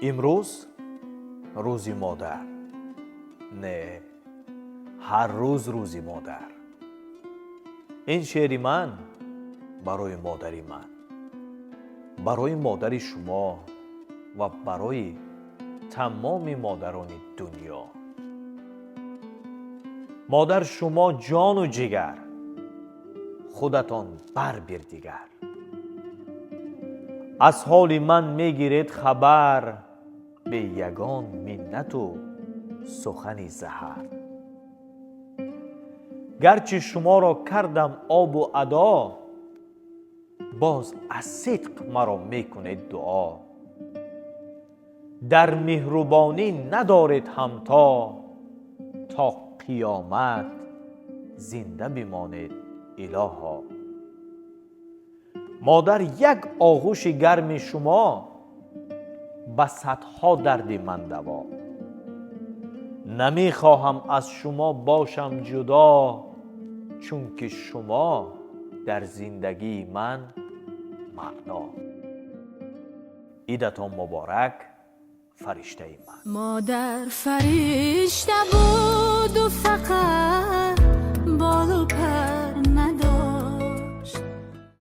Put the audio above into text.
Имрӯз Рӯзи модар не, ҳар рӯз Рӯзи модар. Ин шеъри ман барои модари ман, барои модари шумо ва барои тамоми модарони дунё. Модар, шумо ҷону ҷигар, худатон бар бирдигар. Аз ҳоли ман мегиред хабар, бе ягон миннату сухани заҳар. Гарчи шуморо кардам обу адо, боз аз сидқ маро мекунед дуо. Дар меҳрубонӣ надоред ҳамто, то қиёмат зинда бимонед, илоҳо. Модар, як оғӯши гарми шумо ба садҳо дарди ман даво. Намехоҳам аз шумо бошам ҷудо, чунки шумо дар зиндагии ман маъно. Идатон муборак, фариштаи ман. Модар фаришта буд.